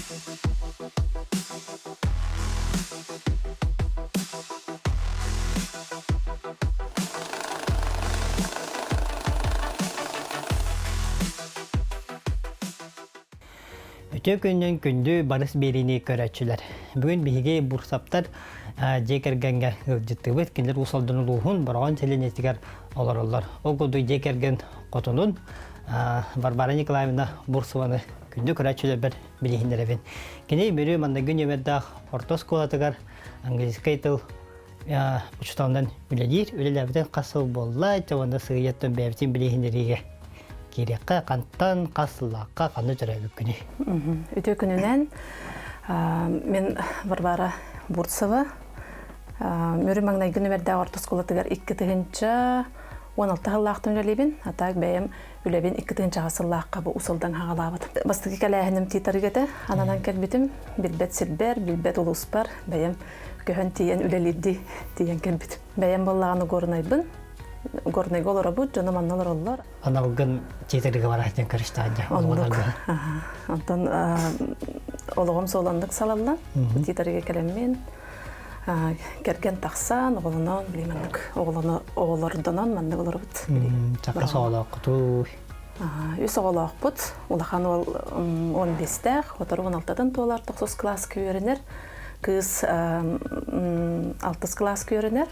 Үтүө күнүнэн күндү барыс биэриини көрөөччүлэр. Бүгүн биһиги Бурсаптар дьиэ кэргэҥҥэ ыалдьыттыыбыт. Кинилэр Уус Алдан улууһун Бороҕон сэлиэнньэтигэр олороллор. Ол курдук дьиэ кэргэн хотунун Варвара Николаевна Бурсованы күндү көрөөччүлэрбэр билиһиннэрэбин. Кини Мүрү манныгы нүөмэрдээх орто оскуолатыгар английскай тыл учууталынан үлэлиир. Үлэлээбитин хас сыл буолла, уонна сыыйаттан бэйэбитин билиһиннэриигэ киириэххэ, хантан, хас сыллаахха, ханна төрөөбүккүнүй? Үтүө күнүнэн мин Варвара Бурцева. Мүрү маҥнайгы нүмердээх орто оскуолатыгар 2016 сыллаахтан үлэлиибин. А так бэйэм үлэбин 2000 сыллаахха бу усулдан хаҕалаабытым. Бастакы кэлээһиним тиитарык этэ. Ананан кэлбитим. Билбэт сирбэр, билбэт улууспар бэйэм көһөн тиийэн үлэлиирдии тиийэн кэлбитим. Бэйэм буоллаҕына Горнайбын. Горнайга олоробут, дьоно манна олороллор. Аналгын тиитарыга бараһытын көрүстаанньа. Оннук. Онтон олоҕум суоланнык салаллан, тиитарыга кэлэммин кэргэн тахсан, оҕолонон, били маннык оҕолоно оҕолордонон маннык олоробут. Чакка соҕолооххутуй. Үс оҕолоохпут. Улахан уол 15-тээх, отору 16-тын туолар, тохсус кылааска үөрэнэр. Кыыс алтыс кылааска үөрэнэр.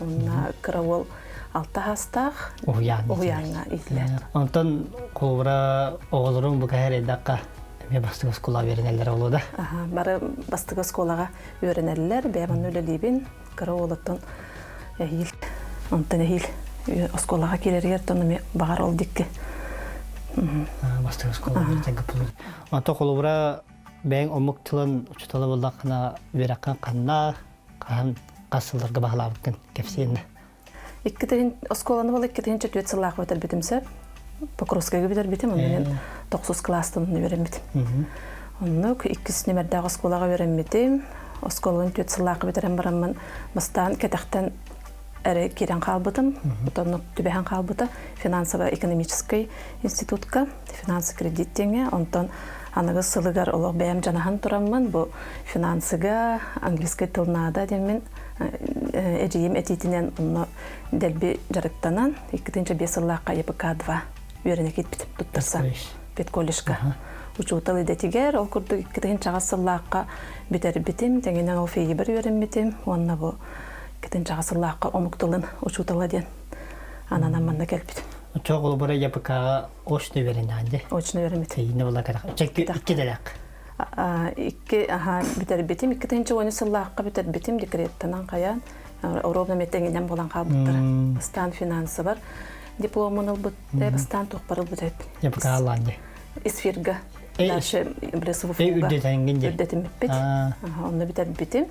Онно кыра уол алта саастаах уһуйааҥҥа иитиллэр. Онтон холобура оҕолорум бу кэһэр эдакка эмиэ бастыҥ оскуолаҕа үөрэнэллэр олуо да? Бары бастыҥ оскуолаҕа үөрэнэллэр. Бэйэм онно үлэлиибин. Кыра уолуттан эһиил онтон эһиил оскуолаҕа киирэригэр тон эмиэ баҕар ол дикки. Бастыҥ оскуолаҕа үөрэтэргэ Онтон холобура бэйэҥ омук тылын учуутала буоллаххына үөрэххин ханна хаһан хас сылларга баһылаабыккын кэпсиэн Икки тыһын оскуоланы бол 2-4 сыллаах бүтэрбитим сөп. Покровскайга бүтэрбитим, онно мен тохсус кылаастан үөрэммитим. Оннук иккис нүмердээх оскуолаҕа үөрэммитим. Оскуоланы 4 сыллаах бүтэрэн бараммын бастаан кэтэхтэн эрэ киирэн хаалбытым. Отоннук түбэһэн хаалбыта финансово-экономическай институтка финансы-кредит диэҥҥэ. Онтон аныгы сылыгар олох бэйэм дьанаһан тураммын бу финансыга английскай тыл наада диэммин эдьиийим этиитинэн онно дэлби дьарыктанан 2005 сыллаахха ЕПК-2 үөрэнэ киирбитим туттарсан педколледжка учуутал идэтигэр ол курдук 2000 сыллаахха бүтэрбитим тэҥинэн ол фейбер үөрэммитим уонна бу 2000 сыллаахха омук тылын учуутала диэн ананан манна кэлбитим. Оччоҕо холобура ЯПК-ҕа очно үөрэнэҕин дии? Очно үөрэммитим. Тэйиинэ була кэрэх. Икки дэлээх. Икки бүтэрбитим. 2010 сыллаахха бүтэрбитим декреттанан хайаан ровно метеңинен болан хаалбыттара. Бастаан финансовар дипломун ылбыт, бастаан туохпар ылбыт эбит. ЯПК алаан дии. Исфирга. Дальше Бресовуга. Үрдэтиммиппит. Онно бүтэрбитим.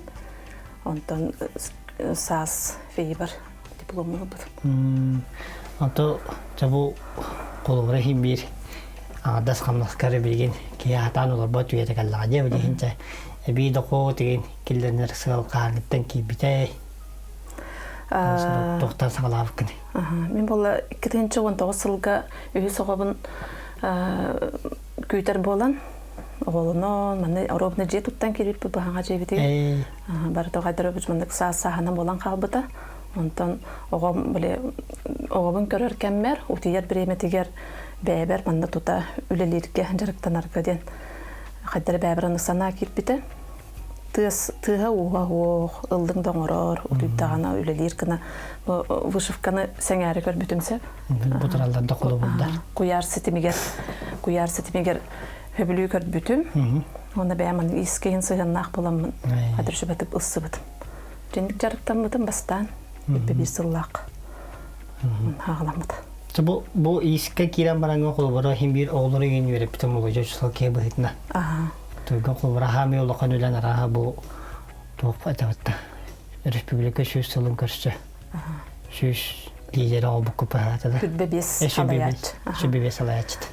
Онтон саас фейбар дипломун ылбытым. Ото чабу холобура иһин биир аҥардас хамнаскары билигин киһи аатаан олорбот үйэтэ кэллэҕэ дии билигин чэ эбии дохуот игин киллэринэр сыал хаһааҥҥыттан киирбитэй туохтан саҕалаабыккын Мин буолла 2019 сылга үһүс оҕобун күүтэр буолан оҕолонон манна оруобуна дьиэ туттан киирбиппит быһаҥа дьиэбитигэр барыта хайдары маннык саас сааһынан буолан хаалбыта онтон оҕом били оҕобун көрөр кэммэр утуйар бириэмэтигэр бэйэбэр манна тута үлэлииргэ дьарыктанарга диэн хайдары бэйэбэр аны санаа киирбитэ тыас тыаһа ууһа уох ыллыҥ да оҥорор утуйдаҕына үлэлиир гына бу вышивканы сэҥээрэ көрбүтүм сөп бутураллар да холобурдар куйаар ситимигэр куйаар ситимигэр хөбүлүү көрбүтүм уонна бэйэм аны иискэйин сыһыаннаах буоламмын адыршыбатып ылсыбытым дьинник дьарыктаммытым бастаан биир сыллаах хааҕыламмыта бу бу иискэ киирэн бараҥҥа холобура иһин биир оҕолору иҥин үөрэппитим олодьо чусал киһи быһыытына Туйга холобура хаамыы улахан үлэн арааһа бу туох этабытта республика 100 сылын көрсө 100 лидера оҕобукку паһаата да Сүрбэ салайааччы. Сүрбэ салайааччыт.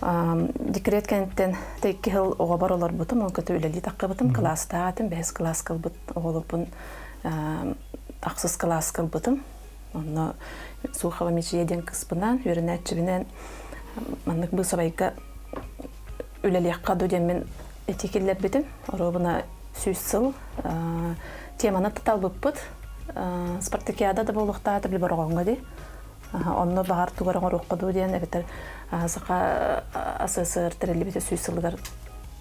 Декрет кэнниттэн икки сыл оҕобор олорбутум, ол көтө үлэлии таххыбытым, кылаастаатым, бэһис кылааска ылбыт оҕолорбун ахсыс кылааска ылбытым. Онно Сухова Мичийэ диэн кыспынан, үөрэнээччибинэн маннык быысабайга үлэлиэххэ ду диэммин. Ити киллэрбитим. Оруобуна 100 сыл теманы талбыппыт. Спартакиада да буолуохтаата били Бороҕоҥҥо дии. Онно баҕар тугар оҥоруохха дуу диэн эбэтэр Саха СССР тэриллибитэ 100 сылыгар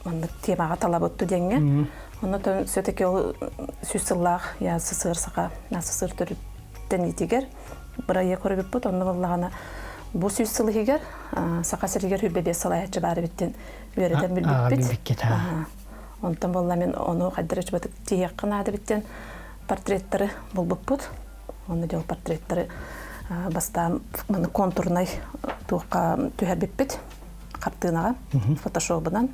маннык темаҕа талабытту диэҥҥэ. Онно все-таки ол 100 сыллаах СССР Саха СССР төрүттэниитигэр бырайыак көрбүппүт. Онно буоллаҕына бу 100 сыл иһигэр Саха сиригэр 25 салайааччы баар эбиттин үөрэтэн билбиппит. Онтон буолла мин ону хайдары чубатык тиийиэххэ наада биттен портреттары булбуппут. Онно дьол портреттары бастаан маны контурнай туохха түһэрбиппит хартыынаҕа фотошобунан.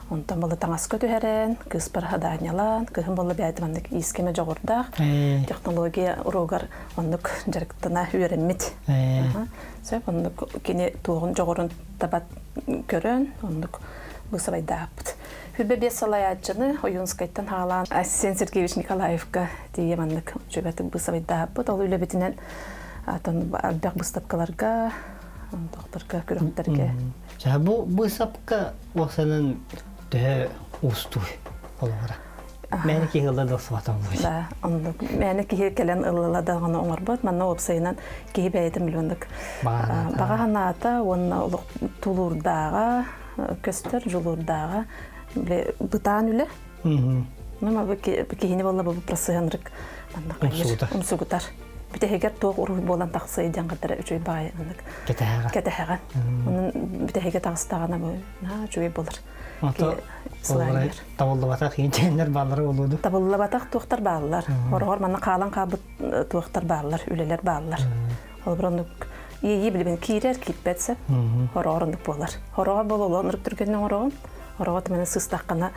Онтон буолла таҥаска түһэрэн, кыыспар хадаанньалаан, кыһын буолла бэйэтэ маннык иискэмэ дьоҕурдаах технология уруогар оннук дьарыктана үөрэммит. Сөп, оннук кини туоҕун дьоҕурун таба көрөн, оннук быысабайдааппыт. 25 салайааччыны Ойуунскайтан хаалаан Айсен Сергеевич Николаевка тиийэ маннык үчүгэтик быысабайдааппыт. Ол үлэбитинэн атын элбэх быыстапкаларга, тохторго, күрэхтэргэ. Бу быысапка уопсанан төһө уустуй холобура? Мээнэ киһи ылла да ылсыбатам буолуо. Да, оннук. Мээнэ киһи кэлэн ылла даҕаны оҥорбот. Манна уопсайынан киһи бэйэтин билбэнник баҕа санаата уонна олох тулуурдааҕа көстөр, дьулуурдааҕа бытаан үлэ. Ну, бу киһини буолла бу процеһынрык манна умсугутар. Бүтэһигэр туох уруһуй буолан тахсыай диэн хаттара үчүгэй баҕайы ыннык кэтэһэҕэ. Кэтэһэҕэ. Онон бүтэһигэ таҕыстаҕына бу наһаа үчүгэй буолар. Табыллыбатах иинчээннэр бааллара буолуо Табыллыбатах туохтар бааллар. Хороҕор манна хаалан хаалбыт туохтар бааллар, үлэлэр бааллар. Холобур оннук иэйии билибин киирэр, киирбэт сөп. Хороҕор оннук буолар. Хороҕор буолуо оннук түргэнник оҥороҕун. Хороҕор тыманы сыстаххына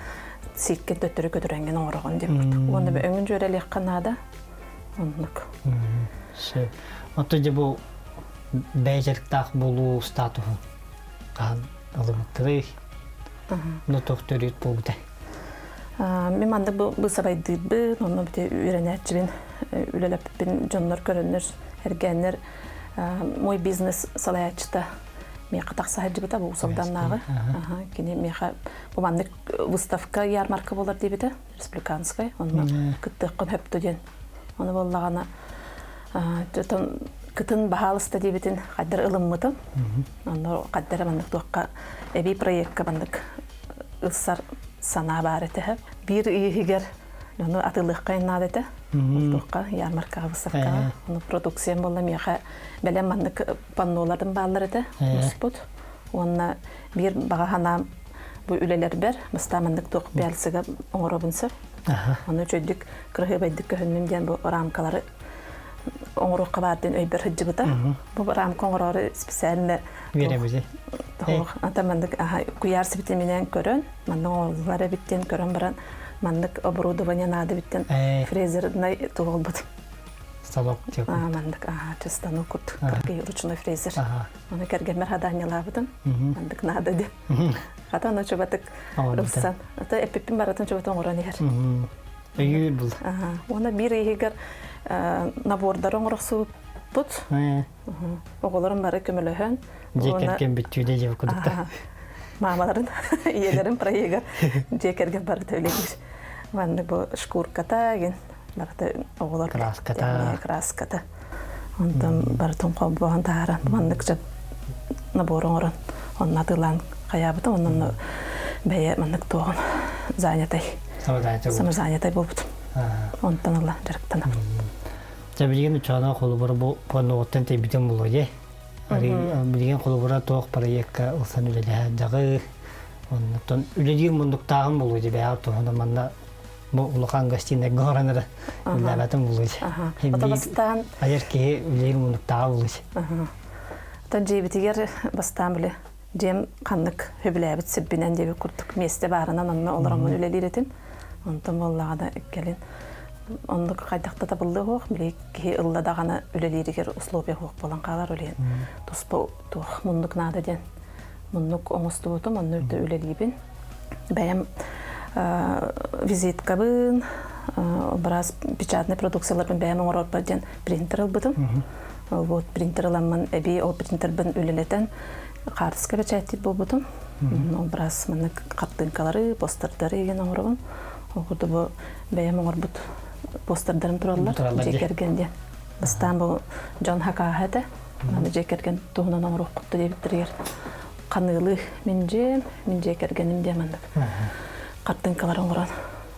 сииккин төттөрү көтүрэнген оҥороҕун диэн курдук. Уонна өҥүн дьүөрэлиэххэ наада. Оннук. Сөп. Оттон дьэ бу бэйэ дьарыктаах буолуу статуһун хаһан ылыммыттарый? Ну туох төрүт буолбутай? Мин маннык быысабайдыырбын, онно бити үөрэнээччибин, үлэлэппиппин дьоннор көрөннөр, эргээннэр мой бизнес салайааччыта миэхэ тахса сылдьыбыта бу Усалданнааҕы. Кини миэхэ бу маннык выставка ярмарка буолар диэбитэ, республиканскай, онно кыттыаххын сөптө диэн. Ону буоллаҕына кытын баһаалыста диэбитин хайдар ылыммытым. Онно хайдара маннык туохха эбии проекка маннык ылсар санаа баар этэ. Биир ый иһигэр ону атыылыахха наада этэ. Туохха ярмаркаҕа выставкаҕа. Ону продукциям буолла миэхэ бэлэм маннык панноларым бааллар этэ муспут. Уонна биир баҕа санаам бу үлэлэрбэр бастаан маннык туох пяльцыга оҥоробун сөп. Ону үчүгдүк кыраһыабайдык көһүннүм диэн бу рамкалары оҥоруохха баар диэн өйбөр сылдьыбыта. Бу рамка оҥороору специально Үөрэбити. Ата маннык куйаар сибитиминэн көрөн, маннык оҥоруллар эбит диэн көрөн баран, маннык оборудование наада эбит диэн фрезерный туолбут. Станок тип. Маннык станок курдук ручной фрезер. Оны кэргэммэр хадаанньалаабытым. Маннык наада диэн. Хата ону чубатык ылсан. Ата эппиппин барытын чубата оҥорон иһэр. Өйүүр был. Уонна биир иһигэр набордары оҥорсубуппут. Оҕолорум бары көмөлөһөн. Дьиэ кэргэн бүттүүдэ дьиэ курдукта. Маамаларын, ийэлэрин проегар дьиэ кэргэн барыта үлэлиир. Маннык бу шкурката ген барыта оҕолор краската. Краската. Онтон барытын холбоон таһааран маннык дьэ набор оҥорон онно атыылаан хайаабытым онно бэйэ маннык туоҕун занятай самозанятай буолбутум онтон ыла дьарыктанабын. Дьэ билигин учуона холобура бу панноҕуттан тэйбитим буолуо дии. Билигин холобура туох проекка ылсан үлэлэһэ дьаҕы оннуттан үлэлиир муннуктааҕым буолуо дии бэйэҕэ туһунан манна бу улахан гостиныйга олорон эрэ үлэлээбэтим буолуо Бастаан айар киһи үлэлиир муннуктааҕа буолуо Оттон дьиэбитигэр бастаан били дьиэм ханнык сөбүлээбит сирбинэн диэбит курдук миэстэ баарынан онно олороммун үлэлиир этим. Онтон буоллаҕына кэлин оннук хайдах да табыллыа суох, били киһи ылла даҕаны үлэлииригэр условия суох буолан хаалар үлэһин туспа туох муннук наада диэн муннук оҥостубутум, онно үлэлиибин. Бэйэм визиткабын, образ печатный продукцияларбын бэйэм оҥорорбор диэн принтер ылбытым. Вот принтер ыламмын эбии ол принтербин үлэлэтэн хаартыска бэчээттиир буолбутум. Образ маннык хартыынкалары, постердары игин оҥоробун. Ол курдук бу бэйэм оҥорбут постердарым тураллар. Дьиэ кэргэн диэн. Бастаан бу дьон хакааһа этэ. Маны дьиэ кэргэн туһунан оҥоруоххутту диэбиттэригэр ханыылыы мин дьиэм, мин дьиэ кэргэним диэн маннык хартыынкалары оҥорон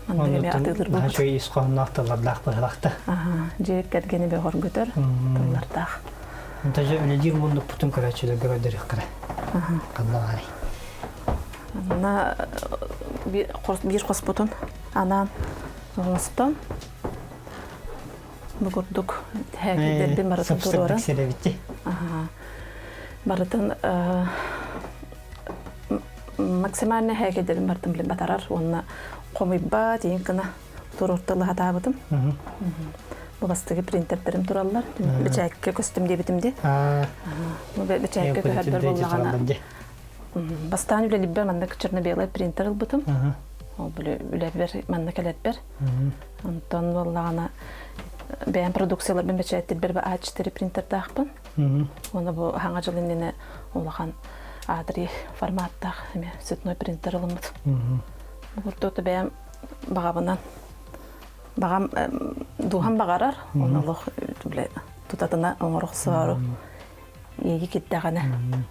маннык эмиэ атыылыыр буолбут. Үчүгэй ис хоһоонноох тыллардаах быһылахта. Дьиэ кэргэни бөҕөргөтөр тыллардаах. Даже үлэлиир муннукпутун көрөөччүлэргэ көрдөрүөххэ. Ханна баарый? Манна биир хоспутун анаан оҥостон бу курдук һээкилдэрбин барытын туруоран барытын максимально һээкилдэрбин барытын билин батарар уонна хомуйбат иин гына туруорталыы сатаабытым. Бу бастакы принтердэрим тураллар. Бэчээккэ көстүм диэбитим дии. Бу бэчээккэ көһөрдөр буоллаҕына бастаан үлэлибэр маннык черно-белый принтер ылбытым. Ол үлэбэр манна кэлэрбэр. Онтон буоллаҕына бэйэм продукцияларбын бэчээттирбэр А4 принтердаахпын. Уонна бу хаҥа дьыл иннинэ улахан А3 форматтаах эмиэ цветной принтер ылыммыт. Бу курдук бэйэм баҕабынан баҕам дууһам баҕарар оны олох тутатына оҥорохсоору иэйи кирдэҕинэ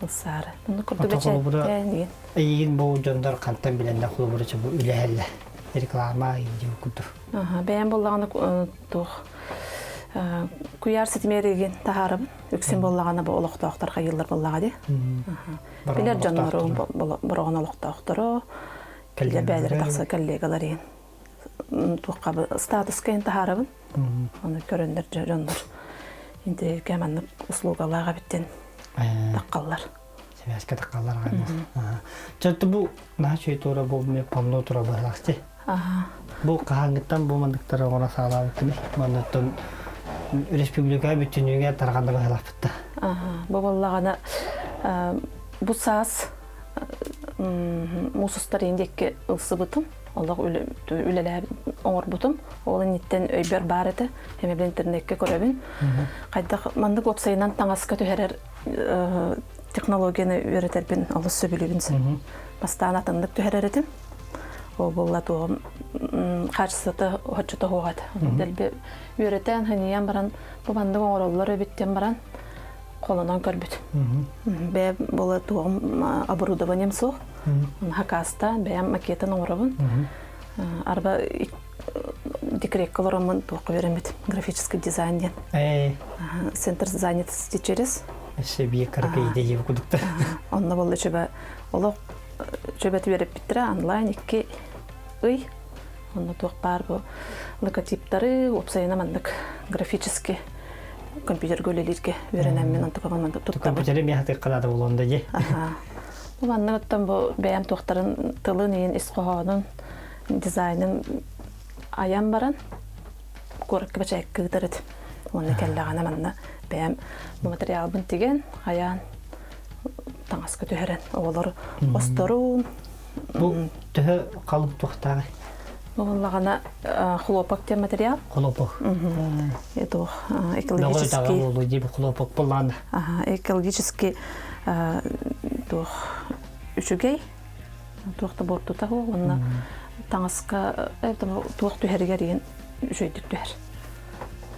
ылсаары онно курдук бэчээттээн эйигин бу дьоннор хантан билэннэр холобура бу үлэһэллэр реклама индиу курдук бэйэм буоллаҕына туох куйаар ситимэригин таһаарабын үксүн буоллаҕына бу олохтоохтор хайыыллар буоллаҕа дии билэр дьоннорум бороҕон олохтоохторо бээлэрэ тахса коллегалар иһин туохха статуска иһин таһаарабын ону көрөннөр дьоннор интэриэһиргэ маннык услугалаах эбиттин таххаллар связка таххаллар Чөртө бу наһаа үчүгэй туора бу панно тура быһалаахти бу хаһааҥҥыттан бу манныктары оҥоро саҕалаабыккыный манныттан республика бүтүнүүгэ тарҕанна быһалаахпытта бу буоллаҕына бу саас муус устар диэки ылсыбытым олох үлэлээбит оҥорбутум ол инниттэн өйбөр баар этэ эмэ били интернеккэ көрөбүн хайдах маннык уопсайынан таҥаска түһэрэр технологияны үөрэтэрбин олус сөбүлүүбүн бастаан атыннык түһэрэр этим ол буолла туоҕум хаачыстыбата оччото суох этэ дэлби үөрэтэн ханьыйан баран бу маннык оҥороллор эбит диэн баран холонон көрбүт. Бэйэ буола туоҕум оборудованием суох. Хакаста бэйэм макетын оҥоробун. Арба декретка олороммун туохха үөрэммит графический дизайн диэн. Центр занятости через. Өссө кыракый идея кудукта. Онно болла чөбө олох чөбөт үөрэппиттэрэ онлайн икки ый. Онно туох баар бу логотиптары уопсайынан маннык графически компьютерга үлэлииргэ үөрэнэммин онтукабын маннык туттабын. Компьютери миэхэ тыккалаата буолуонда дии. Бу маннык оттон бу бэйэм туохтарын тылын иин ис хоһоонун дизайнын айан баран куоракка бэчээккэ ыытар этим. Уонна кэллэҕинэ манна бэйэм бу материалбын тигэн, хайаан таҥаска түһэрэн оҕолор осторун Бу төһө халыҥ туохтааҕый? Бу буоллаҕына хлопок диэн материал. Хлопок. Это экологический. Хлопок буллаана. Экологический туох үчүгэй туох да буортута суох уонна таҥаска туох түһэригэр иһин үчүгэйдик түһэр.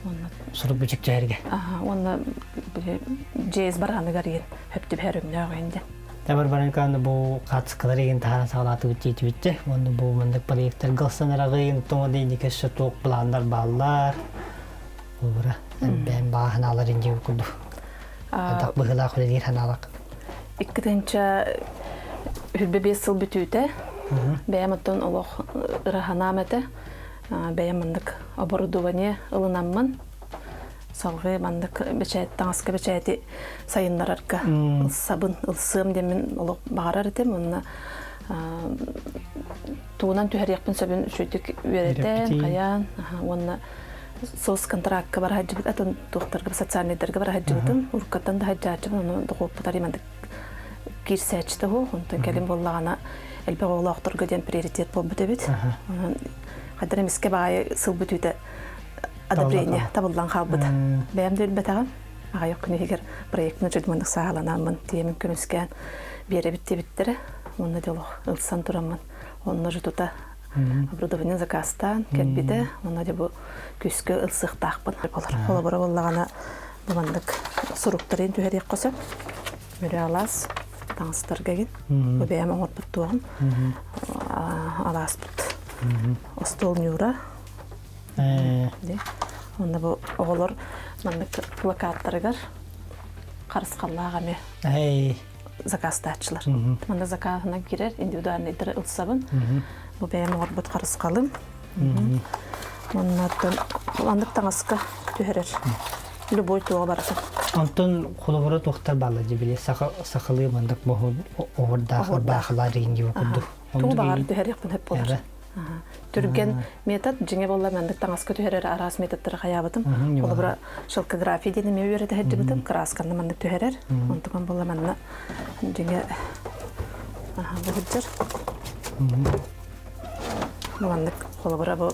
Уонна сурук бичик түһэргэ. Уонна дьиэс барааныгар иһин хөп түбэһэр өҥнөөх иһин диэн. Табар баран бу хаатыскалар игин таһааран саҕалаатыбыт диэтибитте. Уонна бу маннык проекттарга ылсан араҕыйын тоҥо да инники өссө туох планнар бааллар. Холобура, бэйэм баҕа санаалар инники курдук. Хайдах быһыылаах үлэлиир санаалаах. Икки тыһыынча сыл бүтүүтэ бэйэм оттон олох ыраһанаам этэ. Бэйэм маннык оборудование ылынаммын салгыы маннык бэчээт таҥаска бэчээти сайыннарарга ылсабын ылсыам диэммин олох баҕарар этим уонна тугунан түһэриэхпин сөбүн үчүгдүк үөрэтэн хайаан уонна соцконтракка бара сылдьыбыт атын туохтарга социальныйдарга бара сылдьыбытым уруккаттан да сылдьааччыбын ону дохуоппутар маннык киирсээччи да онтон кэлин буоллаҕына элбэх оҕолоохторго диэн приоритет буолбут эбит онон хайдах эмискэ баайы сыл бүтүүтэ одобрение табыллан хаалбыта. Бэйэм да билбэтэҕим. Аҕыйах күн иһигэр проектын дьудманнык сааһыланааммын тиэмин көмүскээн биэрэбит диэбиттэрэ. Уонна дьэ олох ылсан тураммын онно же тута оборудование заказтаан кэлбитэ. Уонна дьэ бу күскэ ылсыахтаахпын. Холобура буоллаҕына бу маннык суруктарын түһэриэххэ сөп. Мүрү алаас таҥастарга гин. Бу бэйэм оҥорбут туоҕум алааспыт. Остуол ньуура. Онно бу оҕолор маннык плакаттарыгар харысхаллаах эмиэ заказтааччылар. Манна заказынан киирэр индивидуальныйдары ылсабын. Бу бэйэм оҥорбут харысхалым. Оннуттан маннык таҥаска түһэрэр любой туоҕа барыта. Онтон холобура туохтар баалла дии били сахалыы маннык оһордаах ырбаахылаар деген дии курдук. Тугу баҕар түһэриэхпин сөп буолар. Түргэн метод дьиҥэ буолла маннык таҥаска түһэрэр араас методтары хайаабытым. Холобура шелкография диэн эмиэ үөрэтэ сылдьыбытым. Красканна маннык түһэрэр. Онтукан буолла манна дьиҥэ бу сылдьар. Маннык холобура бу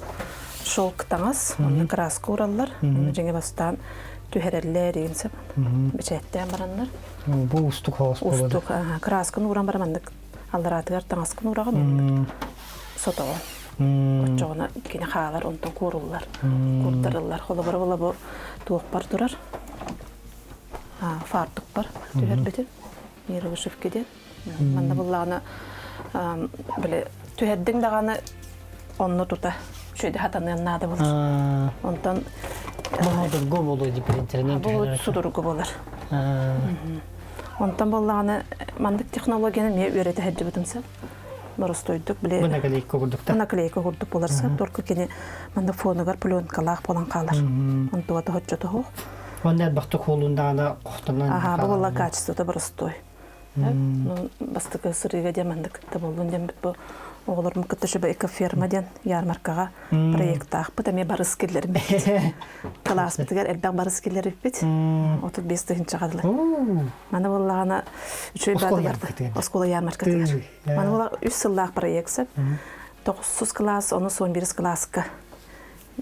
шелк таҥас, онно краска уураллар. Онно дьиҥэ бастаан түһэрэллэр деген сөп. Бэчээттээн бараннар. Бу устук хоос буолар. Устук, красканы ууран баран маннык аллараатыгар таҥаскын уураҕын маннык сотоҕун. Оччоҕуна кини хаалар, онтон кууруллар, куурдарыллар. Холобура була бу туохпар турар, фартукпар түһэрбитим. Нейровышивки диэн. Манна буллаҕына били түһэрдиҥ даҕаны онно тута үчүгэйдик хатаныан наада буолар. Онтон Судургу буолуо дии принтеринэн Бу судургу буолар. Онтон буоллаҕына маннык технологияны эмиэ үөрэтэ сылдьыбытым сөп. Боростуойдук били Бу наклейка курдук да. Наклейка курдук буолар сөп. Только кини маннык фонугар пленкалаах буолан хаалар. Онтуга тоһоччу тоһуох. Онно элбэхтик хуолундаҕына хохтонон Аха, бу буолла качествота боростуой. Ну, бастакы сырыыга диэн маннык табыллын диэн бу оҕолорум кытта шөбө экоферма диэн ярмаркаҕа проекттаахпыт эмиэ барыс киллэрбит. Кылааспытыгар элбэх барыс киллэрбиппит. 35 тыһыынчаҕа дылы. Маны буоллаҕына үчүгэй баатылар оскуола ярмаркатыгар. Маны буола үс сыллаах проект сөп. Тоҕус кылаас, ону 11 кылааска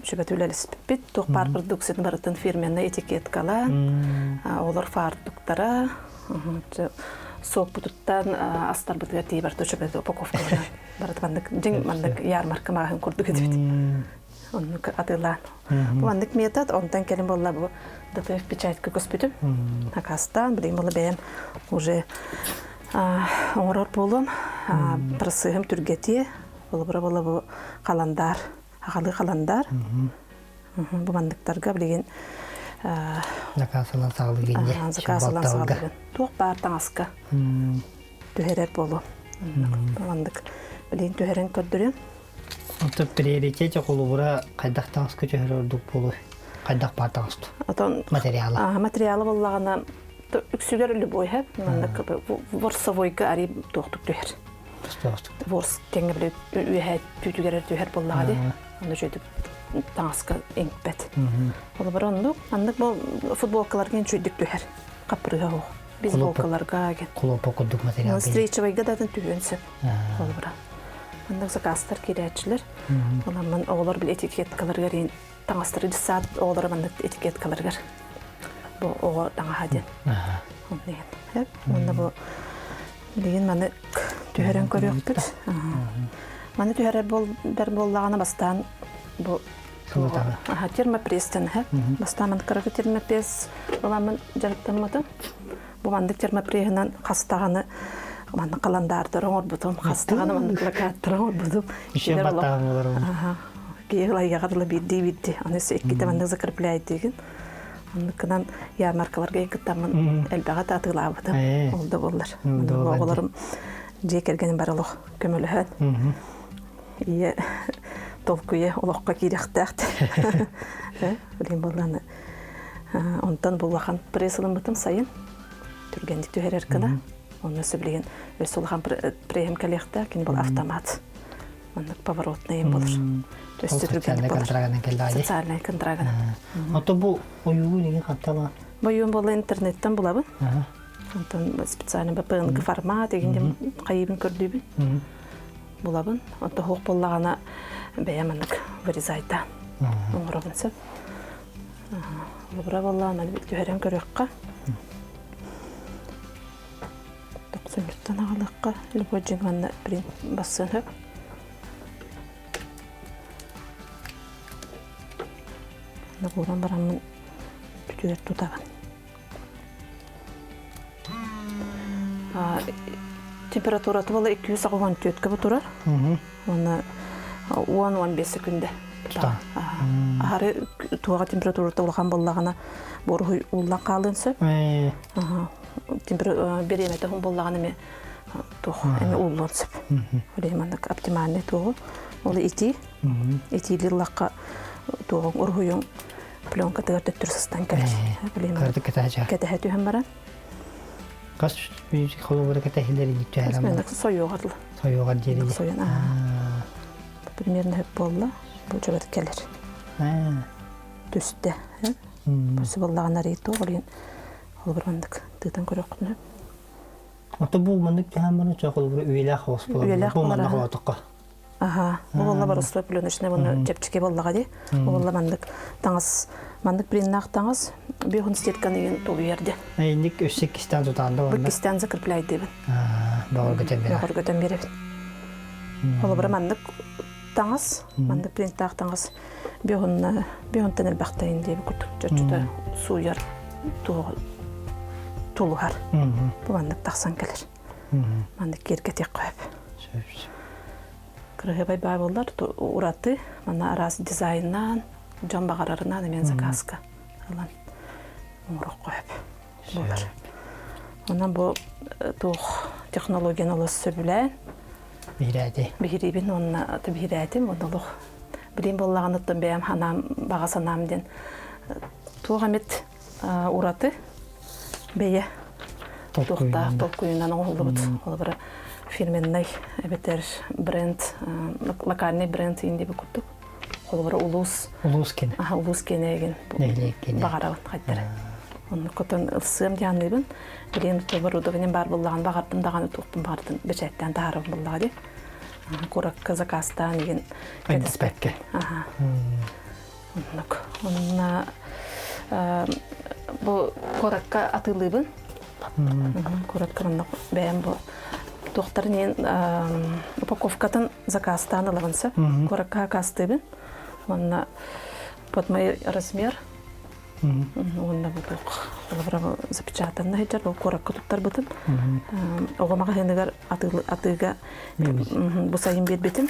Сүбэт үлэлэспиппит. Туох баар продукциятын барытын фирменнай этикеткалаан, олор фартуктара, суоппутуттан астарбытыгар тиийэ барыта үчүгэй упаковкаланан барыта маннык дьиҥ маннык ярмарка мааһын курдук этибит. Оннук атыылаан. Бу маннык метод, онтон кэлин буолла бу ДТФ печатька көспүтүм. Акастаан, билигин буолла бэйэм уже оҥорор буолуом. Процеһым түргэтиэ, холобура буолла бу халандаар аҕалыы халандар. Бу манныктарга билигин Заказ ылан саҕалыгын дьэ. Заказ ылан саҕалыгын. Туох баар таҥаска түһэрэр буолуо. Маннык билигин түһэрэн көрдөрүөм. Онто приоритете холобура хайдах таҥаска түһэр ордук буолуой? Хайдах баар таҥасту? Отон материала. Материала буоллаҕына үксүгэр любой хэп маннык ворсовойга ари туохтук түһэр. Ворс кэҥҥэ били үөһээ түүтүгэр түһэр буоллаҕа дии. Онно үчүгэйдик таҥаска иҥпэт. Холобура оннук, маннык бу футболкаларга үчүгэйдик түһэр. Хаппырыыһа суох. Бейсболкаларга ген. Хлопок курдук материал. Стрейчевайга да түһүөн сөп. Холобура. Маннык заказтар киирээччилэр. Онон оҕолор били этикеткаларыгар таҥастары дьыссаат оҕолоро маннык этикеткаларыгар бу оҕо таҥаһа диэн. Онно Уонна бу Билигин маны түһэрэн көрүөхпүт. Маны түһэрэр бэр буоллаҕына бастаан бу термопресстэн бастаан маны кыракы термопресс ыламмын дьарыктаммытым. Бу маннык термопреһынан хастаҕаны маннык халандаардары оҥорбутум, хастаҕаны маннык плакаттары оҥорбутум. Киһи ылайыаҕа дылы биирдии биирдии. Аны иккитэ маннык закрепляйдыгын. Оннукунан ярмаркаларга кыттаммын элбэҕи да атыылаабытым. Ол да буоллар. Оҕолорум дьиэ кэргэним бары олох көмөлөһөн. Ийэ толкуйа олоххо киирэхтээх. Билин буоллааны онтон бу улахан пресс ылыммытым сайын түргэнник түһэрэр гына. Онно сөбүлээн өссө улахан преһим кэлиэхтээх, кини был автомат. Маннык поворотный болар. То есть социальный контрагынан кэллэҕэ Социальный контрагынан. Ото бу ойуугун игин хантала? Бу ойуун буолла интернеттен булабын. Онтон специально БПНГ формат игин хайыбын көрдүүбүн. Булабын. Онто хуох буоллаҕына бэйэм маннык вырезайда оҥоробун сөп. Олобура буоллаҕына түһэрэн көрүөххэ. Тохсунньуттан аҕалыах. Гыннахха любой дьиҥ манна принт бассыан сөп. Ууран бараммын бүтүгэр тутабын. Температурата буола 284-кэ бу турар. Уонна 10-15 секунда тутаҕын. Аһары туоҕа температурата улахан буоллаҕына буоруһуй ууллан хаалыан сөп. Бириэмэтэ уһун буоллаҕына эмиэ туох эмиэ ууллуон сөп. Ол маннык оптимальный туоҕу. Ол итии. Итиилиир лахха туоҕуҥ уруһуйуҥ пленкатыгар төттөрү сыстан кэлэр. Кырдык кэтэһэ Кэтэһэ түһэн баран. Хас холобура кэтэһилэр түһэрэн сойуоҕар Сойуоҕар диэри. Сойон Примерно хөп буолла. Бу чөбөт кэлэр. Түстэ. Бу буоллаҕына арыйы туох холобур маннык тыытан көрөххүнэ. Ото бу маннык түһэн баран чо холобура үйэлээх хоос буолар. Бу манна холоотоххо. Аха, бу буолла боростуой пленочный уонна чэпчэки буоллаҕа дии. Бу буолла маннык таҥас, маннык приннаах таҥас биэһун стирканы иин тулуйар диэн. Инник өссө иккистээн тутаанда Бу иккистээн закрепляйдыыбын. Бөҕөргөтөн биэрэ. Бөҕөргөтөн биэрэбин. Холобура маннык таҥас, маннык принтаах таҥас биэһунна биэһунтан элбэхтэйин диэби курдук чоччута сууйар тулуһар. Бу маннык тахсан кэлэр. Маннык киэргэтиэххэ сөп. Сөп. Кыраһыабай баа буоллар ураты манна араас дизайннаан дьон баҕарарынан эмиэ заказка ылан оҥоруохха сөп буолар. Онон бу туох технологияны олус сөбүлээн биһирээти. Биһириибин уонна биһирээтим уонна олох билим буоллаҕыныттан бэйэм ханаам баҕа санаам диэн туох эмит ураты бэйэ туохтаах толкуйунан оҥоһуллубут холобура фирменнай эбэтэр бренд локальный бренд иин диэби курдук холобура улуус улуус киэнэ улуус киэнэ баҕарабын хайдара онно котон ылсыам дианыыбын билигин оборудованием баар буоллаҕын баҕардым даҕаны туохпун баҕардым бэчээттээн таһаарабын буоллаҕа дии куоракка заказтаан игин кэтэспэккэ Оннук. Онно бу куоракка атыылыыбын. Куоракка манна бэйэм бу туохтарын иһин упаковкатын заказтаан ылабын сөп. Куоракка заказтыыбын. Уонна под мой размер уонна бу туох холобура запечатанна сылдьар бу куоракка туттарбытым. Оҕо маҕаһыыныгар атыыга бу сайын биэрбитим.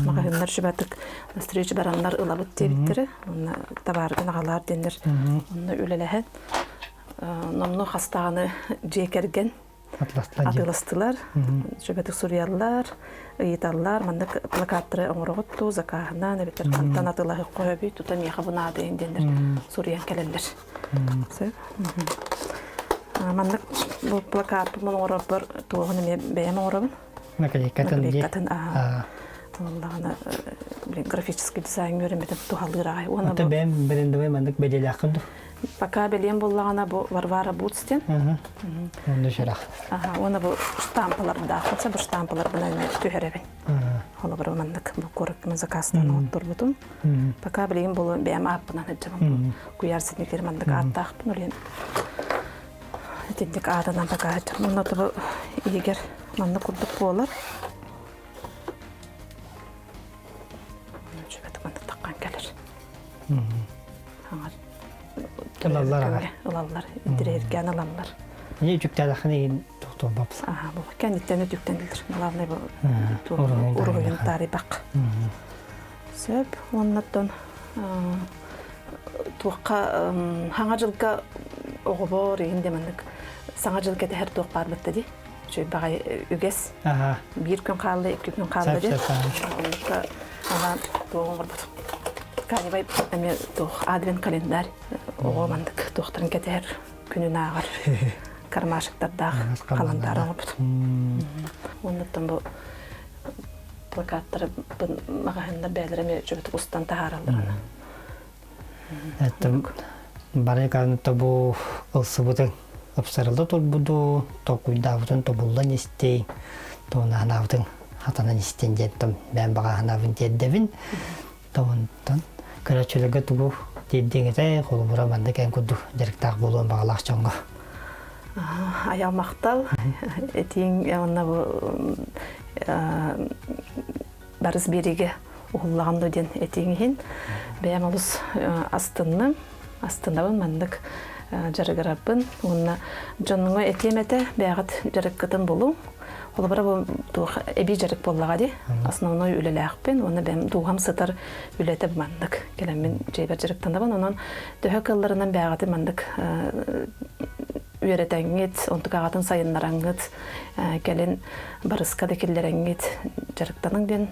Маҕаһыыннар сүбэтик встреча бараннар ылабыт диэбиттэрэ. Онно табааргын аҕалаар диэннэр онно үлэлэһэн номнуо хастаҕаны дьиэ кэргэн атыыластылар. Сүбэтик суруйаллар, ыйыталлар. Маннык плакаттары оҥороҕут дуу, закааһынан эбэтэр хантан атыылаһыахха сөбүй, тута миэхэ бу наада диэннэр суруйан кэлэллэр. Сөп. Маннык бу плакаппын оҥорорбор туоҕун эмиэ бэйэм оҥоробун. Наклейкатын Наклейкатын Уоллаҕына графический дизайн үөрэммитим туһалыыр аҕай. Уонна Ата бэйэм брендовый маннык бэлиэлээххин дуу? Пока бэлиэм буоллаҕына бу Варвара Бутс диэн. Онно шарах. Аха, уонна бу штампалардаах. Бу штампаларбын эмиэ түһэрэбин. Холобура маннык бу куоракка заказтан оҥотторбутум. Пока билигин бу бэйэм ааппынан сылдьабын. Куйаар ситимигэр маннык ааттаахпын улин итинник аатынан пока сылдьабын. Онно тобу иһигэр маннык курдук буолар. Үчүгэй маннык таххан кэлэр. Хаҥар Ылаллар аҕай. Ылаллар, интириэһиргээн ылаллар. Не үтүктээтэххин игин тохтолбапс. Аха, бу кэнниттэн үтүктэнилэр. Главное бу уруһуйун таарыйбак. Сөп. Уоннаттан туохха хаҥа дьылга оҕобор иһин де маннык саҥа дьыл кэтэһэр туох баар бытта ди. Үчүгэй баҕай үгэс. Биир күн хаалла, икки күн хаалла ди. Оннукка аҕа туох оҥорбут. Канибай эмиэ туох адвент календарь оҕо маннык туохтарын кэтэһэр күнүн ааҕар кармашиктардаах халандаары оҥорбут. Оннуттан бу плакаттары маҕаһыыннар бэйэлэрэ эмиэ үчүгэйдик устан таһаараллар. Эттим бары канта бу ылсыбытын ыпсарылда турбуду, толкуйдаабытын тобуллан истей, туонаһанаабытын хатанан истен диэн том бэйэм баҕаһанаабын тиэрдэбин. Тонтон көрөөччүлэргэ тугу тиэрдиэҥ этэй, холобура маннык эн курдук дьарыктаах буолуон баҕалаах дьоҥҥо. Айал махтал. Этииҥ уонна бу барыс биэриигэ уһуллаҕын дуо диэн этииҥ иһин бэйэм олус астынным. Астынабын маннык дьарыгырарбын уонна дьонуҥа этиэм этэ бэйэҕит дьарыккытын булуҥ. Холобура бу туох эбии дьарык буоллаҕа дии. Основной үлэлээхпин уонна бэйэм дууһам сытар үлэтэ маннык кэлэммин дьиэбэр дьарыктанабын. Онон төһө кыалларынан бэйэҕитин маннык үөрэтэҥҥит, онтукаҕытын сайыннараҥҥыт, кэлин барыска да киллэрэҥҥит дьарыктаныҥ диэн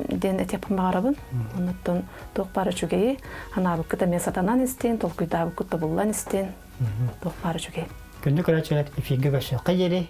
диэн этиэхпин баҕарабын. Оннуттан туох баар үчүгэйи, анаабыккыт эмиэ сатанан истин, толкуйдаабыккыт тобуллан истин, туох баар үчүгэй. Күндү көрөөччүлэр эфиргэ көрсүөххэ диэри.